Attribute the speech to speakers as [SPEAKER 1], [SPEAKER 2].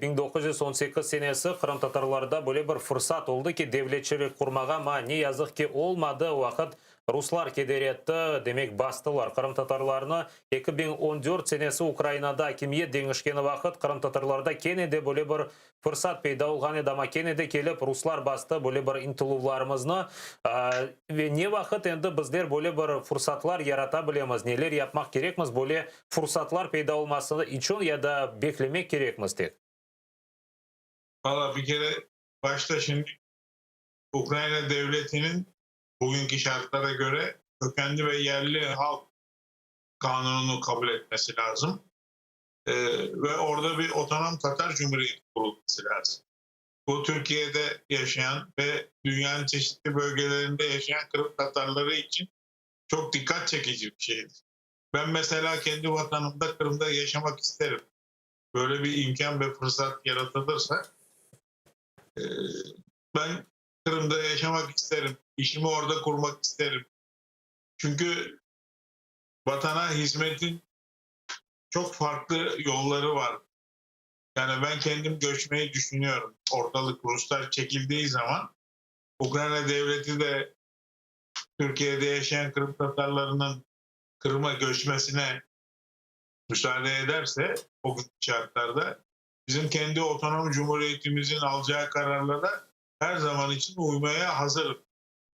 [SPEAKER 1] 1918 senesi qırımtatarlarda böyle bir fırsat oldı ki, devletçilik qurmağa, amma ne yazıq ki, olmadı, o vaqıt ruslar keder etti, demek bastılar qırımtatarlarnı. 2014 senesi Ukrainada akimiyet deñişkeni vaqıt qırımtatarlarda kene de böyle bir fırsat peyda olğan edi, amma kene de kelip ruslar bastı böyle bir ıntıluvlarımıznı. Ve ne vaqıt endi bizler böyle bir fursatlar yarata bilemiz, neler yapmaq kerekmiz böyle fursatlar peyda olması içün ya da beklemek kerekmiz tek?
[SPEAKER 2] Valla bir kere başta şimdi Ukrayna devletinin bugünkü şartlara göre kökenli ve yerli halk kanununu kabul etmesi lazım. Ve orada bir otonom Tatar Cumhuriyeti kurulması lazım. Bu Türkiye'de yaşayan ve dünyanın çeşitli bölgelerinde yaşayan Kırım Tatarları için çok dikkat çekici bir şeydir. Ben mesela kendi vatanımda Kırım'da yaşamak isterim. Böyle bir imkan ve fırsat yaratılırsa ben Kırım'da yaşamak isterim. İşimi orada kurmak isterim. Çünkü vatana hizmetin çok farklı yolları var. Yani ben kendim göçmeyi düşünüyorum. Ortalık Ruslar çekildiği zaman Ukrayna devleti de Türkiye'de yaşayan Kırım Tatarlarının Kırım'a göçmesine müsaade ederse o şartlarda bizim kendi otonom cumhuriyetimizin alacağı kararlara her zaman için uymaya hazırım.